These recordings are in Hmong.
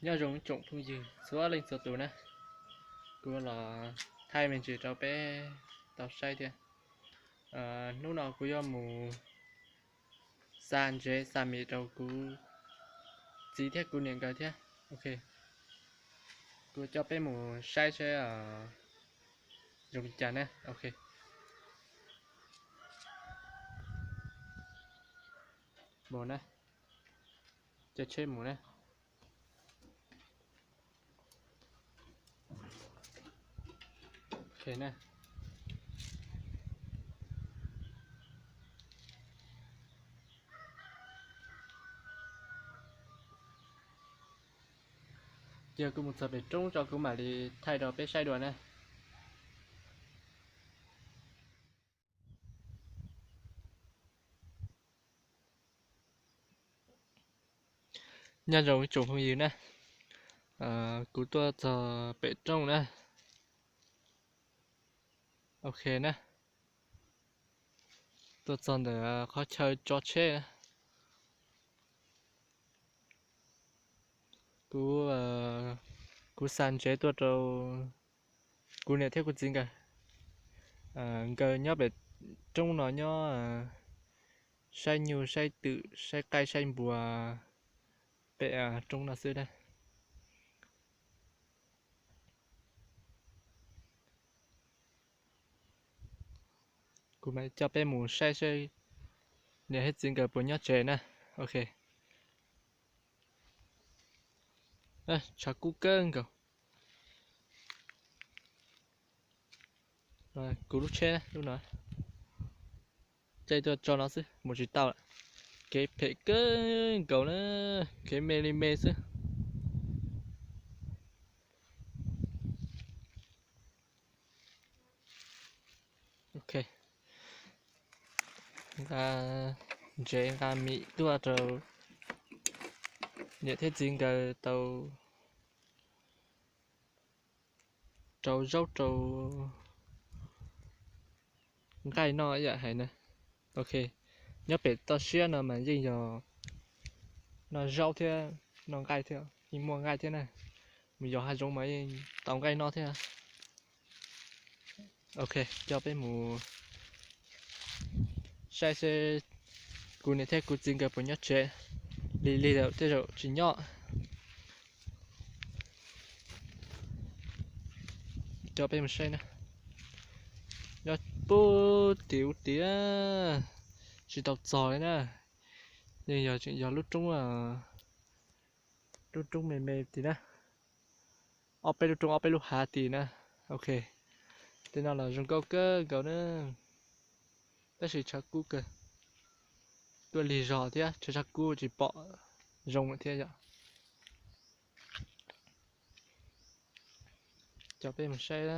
Nyob zoo tsoom phooj ywg txhua leej txhua tus na, kuv los thaij me ntsis rau peb tau saib thiab. Hnub no kuv yuav mus xa ntsev xa mis rau kuv txiv thiab kuv niam nkawd thiab. Ok, kuv coj peb mus saib seb zoo li cas na. Ok, mus na, caij tsheb mus na. Ok na. Cia kuv mus txog pem roob tso kuv mam li thaij rau peb saib dua na. Nyob zoo ib tsoom phooj ywg na, kuv tuaj txog pem roob na. Ok na, tuaj txog ntawm qhov chaw tso tsheb na. Kuv, kuv xa ntsev tuaj rau kuv niam thiab kuv txiv nkawd. Nkawd nyob pem roob no nyob saib nyuj saib twm saib qaij saib npua pem roob no xwb na. Kuv mam coj peb mus saib seb niam thiab txiv nkawd puas nyob tsev na. Ok. Tshav kub kawg nkaus. Kuv lub tsheb lub no, caij tuaj tso no xwb mus tsis tau lawm. Kev phem kawg nkaus na, kev me li me xwb. Ok, nqa ntsev nqa mis tuaj rau niam thiab txiv nkawd tau rau zaub rau nqaij noj ib yam hais na. Ok, nyob pem toj siab no mas yeej yog noj zaub thiab noj nqaij thiab, yeej muaj nqaij thiab na. Mus yos hav zoov mas yeej tau nqaij noj thiab. Ok, coj peb mus saib seb kuv niam thiab kuv txiv nkawd puas nyob tsev. Lig lig lawm tej zaum tsis nyob. Coj peb mus saib na. Nyob puag tim ub tid, tsis tau txog li na. Yeej yog tseem yog lub roob, lub roob me me tid na. Ob peb lub roob ob peb lub hav tid na. Ok, tej no los zoo nkauj kawg nkaus na, tab sis tshav kub kawg. Tuaj lig zog thiab tshav tshav kub tsis pom zoo lawm thiab yom. Coj peb mus saib.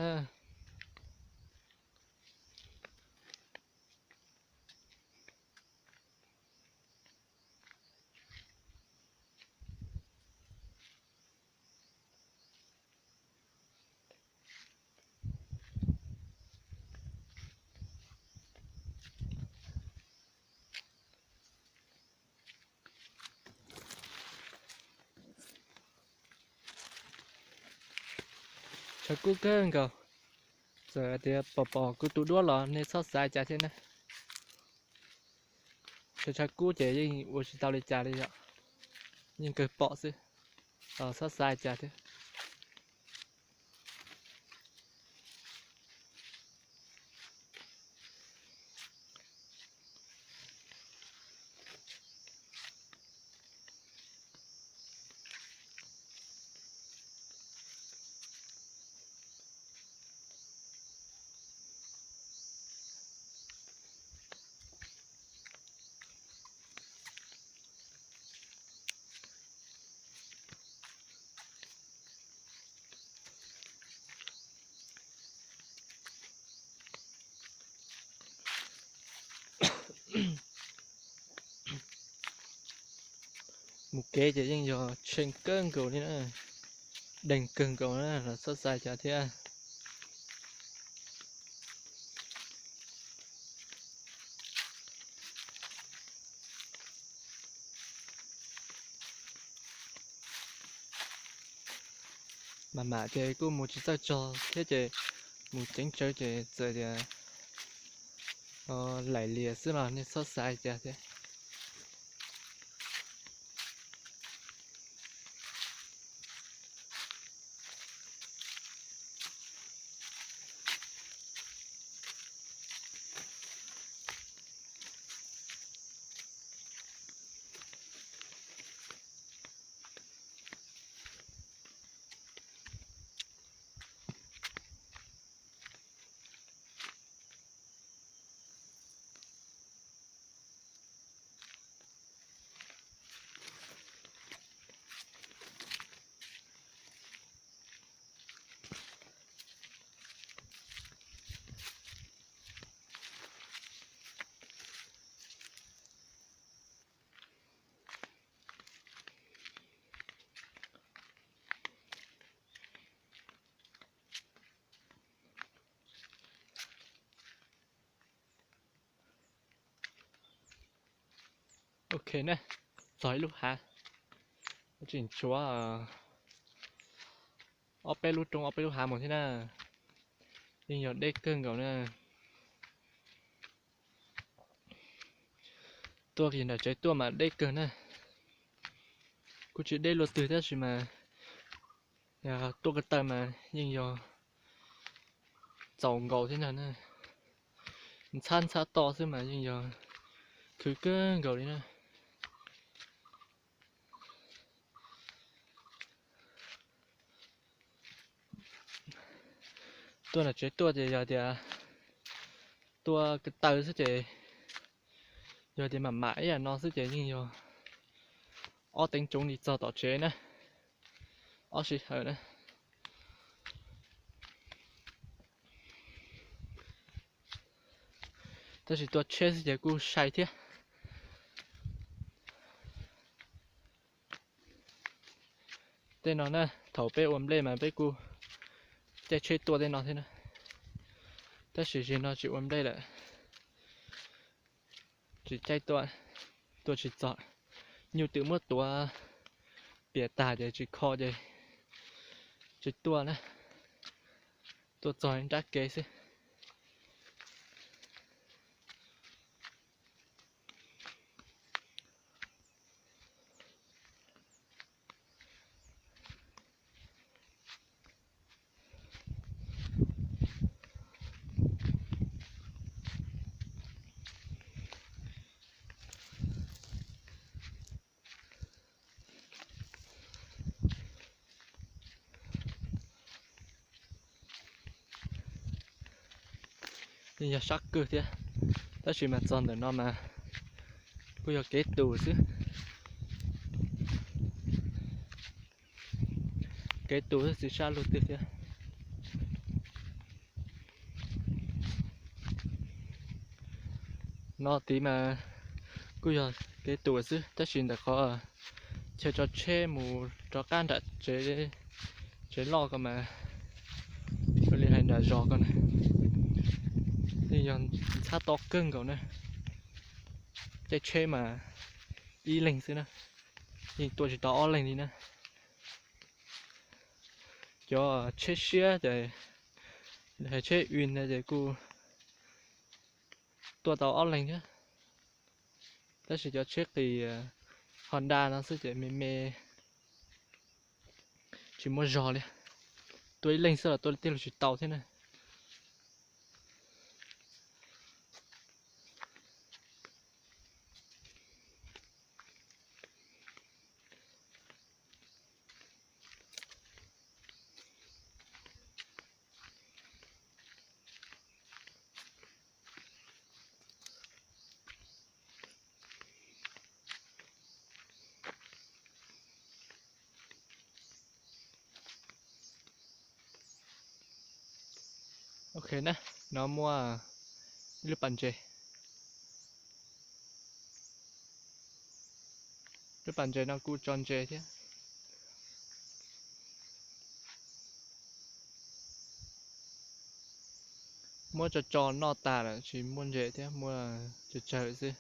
Tshav kub kawg nkaus. Txawm hais tias pom pom kuv tus duab los nej txhob xav cas thiab na. Tshav tshav kub ces yeej ua tsis tau li cas li yom, yeej kawg pom xwb, txhob xav cas thiab. Mus kev ces yeej yog tsheej kawg nkaus li na, deeg kawg nkaus na los txhob xav cas thiab. Mam mam ces kuj mus tsis txawj tsog thiab ces mus ceev tsawv ces txawm tias laim lias xwb los nej txhob xav cas thiab. Ok na, txog ib lub hav, tseem tshuav ob peb lub roob ob peb lub hav mus thiab na. Yeej yog deb kawg nkaus na. Tuaj kiag nram tsev tuaj mas deb kawg na. Kuj tsis deb luaj twg tab sis mas yog tuaj ko taw mas yeej yog txaus nkaus thiab ntag na. Ntxhab ntxhab toj xwb mas yeej yog khwv kawg nkaus li na. Tuaj nram tsev tuaj ces yog tias tuaj ko taw xwb ces yog tias mam mam ib yam no xwb ces yeej yog ob teev tsoov li txog tom tsev na, ob sij hawm na. Tab sis tuaj tsheb xwb ces kuj sai thiab. Tej no na, thaum peb ua nplej mas peb kuj caij tsheb tuaj tej no thiab na. Tab sis zaum no tsis ua nplej lawm, tsis caij tuaj, tuaj tsis txog. Nyuj twm muab tuav piam tag ces tsis kho ces tsis tuaj na, tuaj txog nrab kev xwb. Yeej yog sab kawg thiab, tab sis mas txog ntawm no mas kuj yog kev tus xwb. Kev tus xwb tsis sab luaj twg thiab. No tid mas kuj yog kev tus xwb tab sis ntawm qhov chaw tso tsheb mus rov qab nram tsev loj ko mas, ua li hais nram zos ko na, yeej yog ntxhab to kawg nkaus na. Caij tsheb mas ib leeg xwb na, yeej tuaj tsis tau ob leeg li na. Cov tsheb siab ces, hais tsheb ua ntawd ces kuj tuaj tau ob leeg thiab. Tab sis cov tsheb qis Honda no xwb ces me me tsis muaj zog li. Tuaj ib leeg xwb los tuaj tij laug tsis tau thiab na. Ok na, no muaj ib lub pas ntses. Lub pas ntses no kuj tso ntses thiab. Muab tso tso noj tas lawm tsis muaj ntses thiab, muaj tsawg tsawg xwb.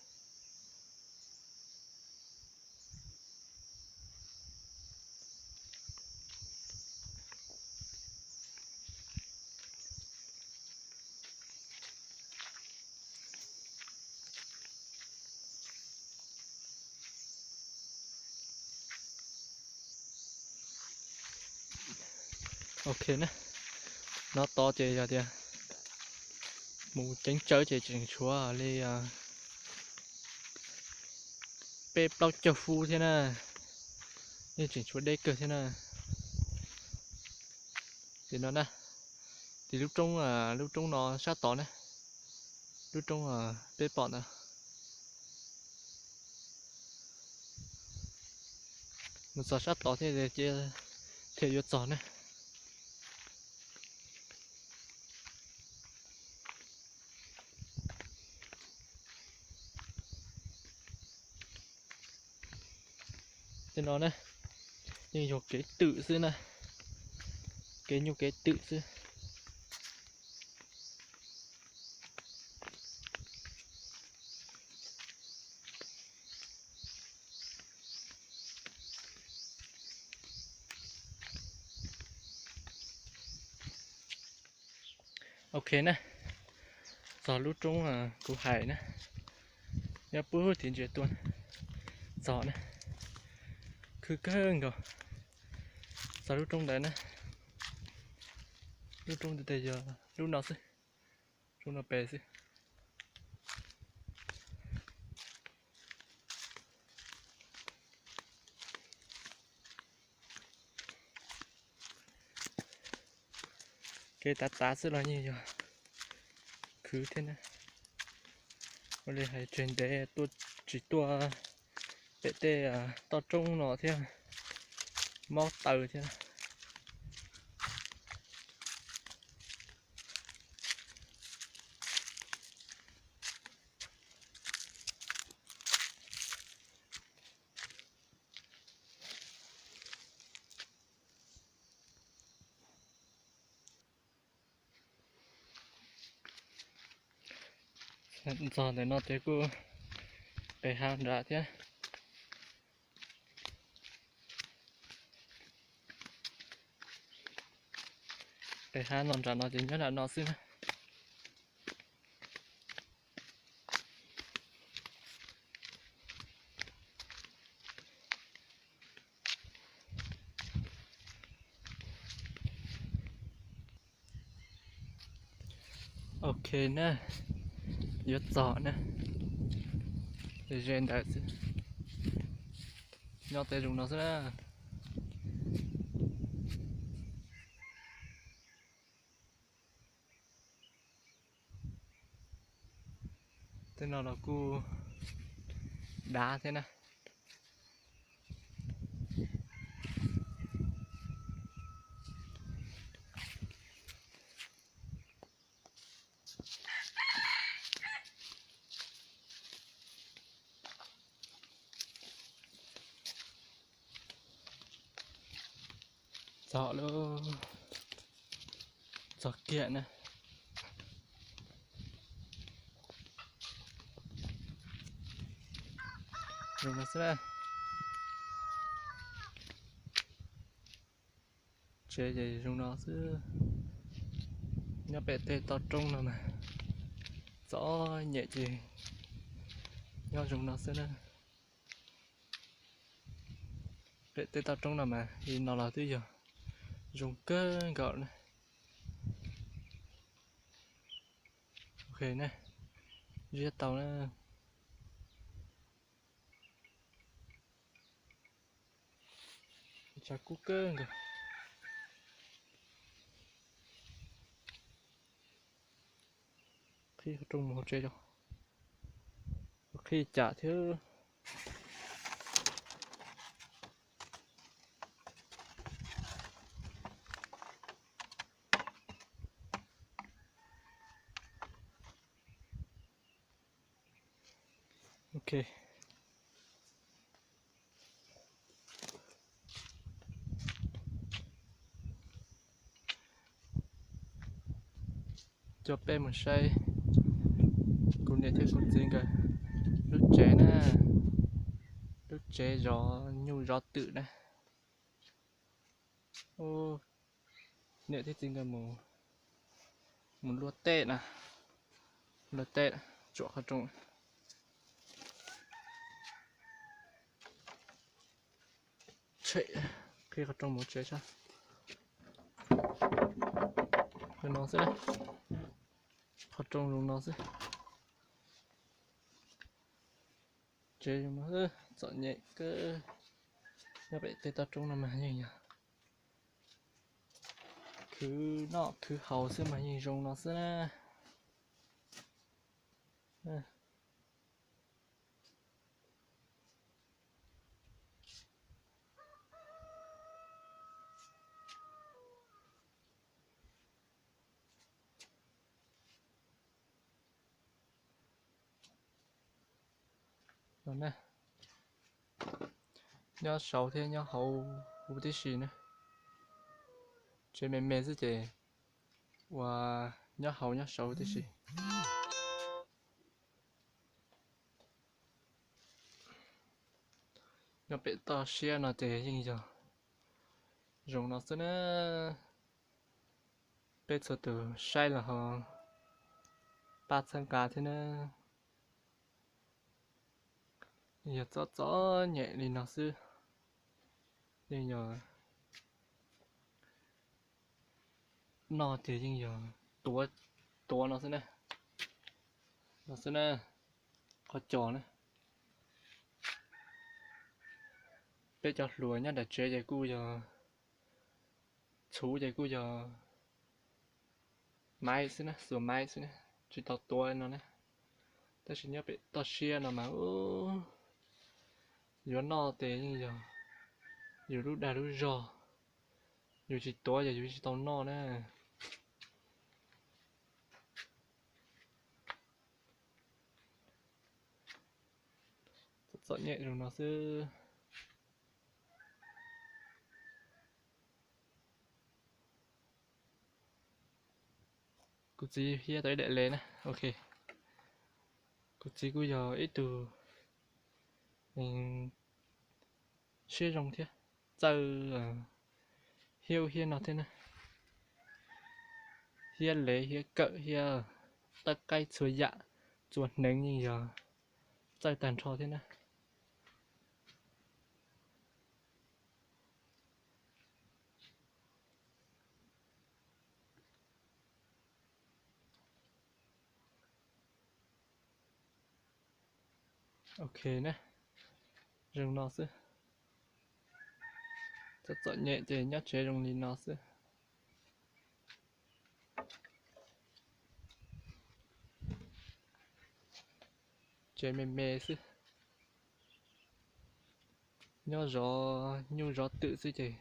Ok na, no tod ces yog tias mus ceev tsawv ces tseem tshuav li peb plaub caug fub thiab na, yeej tseem tshuav deb kawg thiab na. Ces no na, ces lub roob, lub roob no sab tod na, lub roob peb pom ntawd. Mus txog sab tod thiaj, thiaj yuav txog na. Tej no na, yeej yog kev twm xwb na, kev nyuj kev twm xwb. Ok na, txog lub roob kuv hais na, nyob puag tim ntsia tuaj, txog na, khwv kawg nkaus, txog lub roob ntawd na, lub roob ntawd yog lub no xwb, roob no pem xwb. Kev tav tav xwb los yeej yog khwv thiab na. Ua li hais tseg ntev tuaj tsis tuaj pem tej toj roob no thiab, mob taw thiab. Txog ntawm no ces kuj pes hav nrad thiab. Pes hav no nram no ces nyob nram no xwb na. Ok na, yuav txog na, ze ntawd xwb, nyob tej zoo no xwb na. Tej no los kuj dav thiab na. Txog lawm, txog kiag na. Zoo no xwb na. Tsev ces zoo no xwb. Nyob pem tej toj roob no mas txom nyem ces nyob zoo no xwb na. Pem tej toj roob no mas li no los twb yog zoo kawg nkaus na. Ok na, ziab tau na. Tshav kub kawg nkaus. Qhib qhov rooj mus hauv tsev os. Qhib cas thiab. Ok. Coj peb mus saib kuv niam thiab kuv txiv nkawd lub tsev na, lub tsev zov nyuj zov twm na. Niam thiab txiv nkawd mus, mus luaj teb na, luaj teb tsuam qhov rooj. Tshem, qhib qhov rooj mus tsev sab. No xwb, qhov rooj zoo no xwb. Tsev zoo no, txom nyem kawg. Nyob pem tej toj roob no mas yeej yog khwv noj khwv haus xwb mas yeej zoo no xwb na. Nyob saud thiab nyob hauv huv tib si na. Tsev me me xwb ces uas nyob hauv nyob saud tib si. Nyob pem toj siab no ces yeej yog zoo no xwb na. Peb txhua tus saib los ho pab txhawb nqa thiab na. Yog txom txom nyem li no xwb. Yeej yog noj ces yeej yog tuav, tuav no xwb na. No xwb na, qhov cos na. Peb cov hluas nyob nram tsev ces kuj yog txhuv ces kuj yog maiv xwb na, xuas maiv xwb na, tsis tau tuav no na. Tab sis nyob pem toj siab no mas yuav noj ces yeej yog yus lub dag lub zog, yus tsis tuav ces yus tsis tau noj na. Txom nyem zoo no xwb. Kuv txiv hiab tau ib daim le na, ok. Kuv txiv kuj yog ib tug siab zoo thiab, txawj hiab ub hiab no thiab na. Hiab lev hiab kawm hiab tawb qaib txhua yam, txhua hneev yeej yog txawj tag nrho thiab na. Ok na, zoo no xwb. Txom txom nyem ces nyob tsev zoo li no xwb. Tsev me me xwb, nyob zov nyuj zov twm xwb ces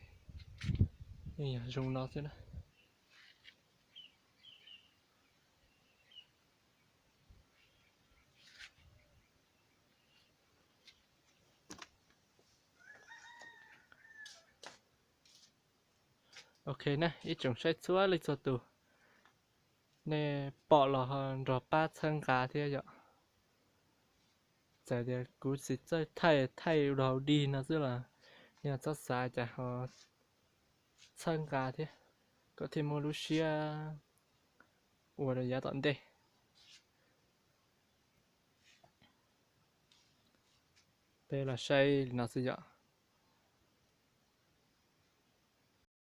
yeej yog zoo no xwb na. Ok na, ib tsoom saib txhua leej txhua tus, nej pom los ho nrog pab txhawb nqa thiab yom. Txawm tias kuv tsis txawj thaij, thaij ua dog dig no xwb los yog txhob xav cas ho txhawb nqa thiab, kom thiaj muaj lub siab ua rau yav tom ntej. Peb los saib li no xwb yom.